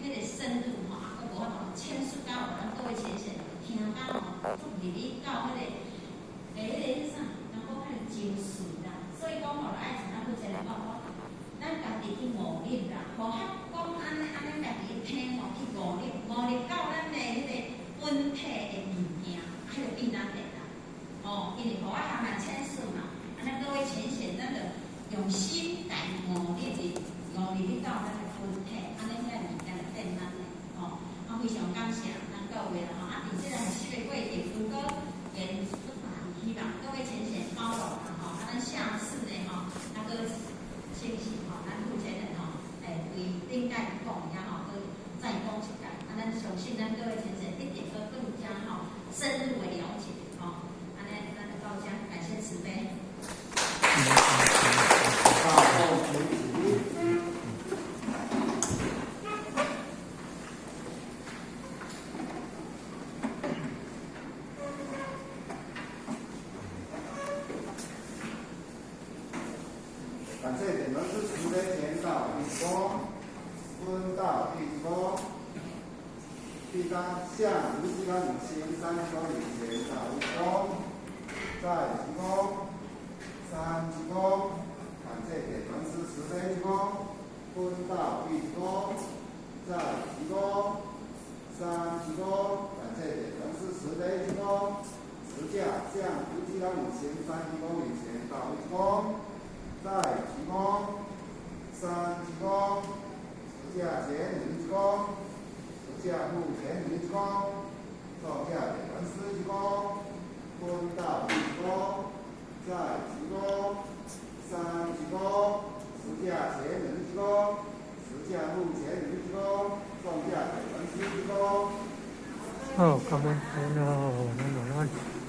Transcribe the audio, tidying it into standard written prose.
彼个深入吼，啊，閣無法度淺述到予咱各位淺顯聽甲吼，足入去到彼個欸，彼個啥，人講彼個精髓啦。所以講吼，愛像咱負責人講講，咱家己去悟入啦，無合講按呢按呢，家己去聽吼，去悟入，悟入到咱的彼個本體的物件，彼個變咱的啦。哦，因為無愛含咱淺述嘛，按呢各位淺顯，咱就用心來悟入去，悟入去到咱的本體，按呢遐物件就變咱的，吼。啊，非常感謝咱各位啦，吼。啊，佇這個學習的過程，如果緣不大，希望各位淺顯包容啦，吼。啊，咱下次呢，吼，啊，閣相信吼，咱負責人吼，會為頂擺講遐吼，閣再講一擺。啊，咱相信咱各位淺顯一定閣更加吼深入的了解，吼。按呢，咱就到這，感謝慈悲。大眾請起。感謝點傳師慈悲前導一鞠躬，分道一鞠躬，畢當向無際觀行三鞠躬禮前導一鞠躬，再鞠躬，三鞠躬。感謝點傳師慈悲鞠躬，分道一鞠躬，再鞠躬，三鞠躬。感謝點傳師慈悲鞠躬，持架向無際觀行三鞠躬禮前導一鞠躬。再鞠躬，三鞠躬，持架前一鞠躬，持架護前一鞠躬，座駕點傳師鞠躬，分道一鞠躬，再鞠躬，三鞠躬，持架前一鞠躬，持架護前一鞠躬，座駕點傳師鞠躬。好，感恩，好，晚安，晚安。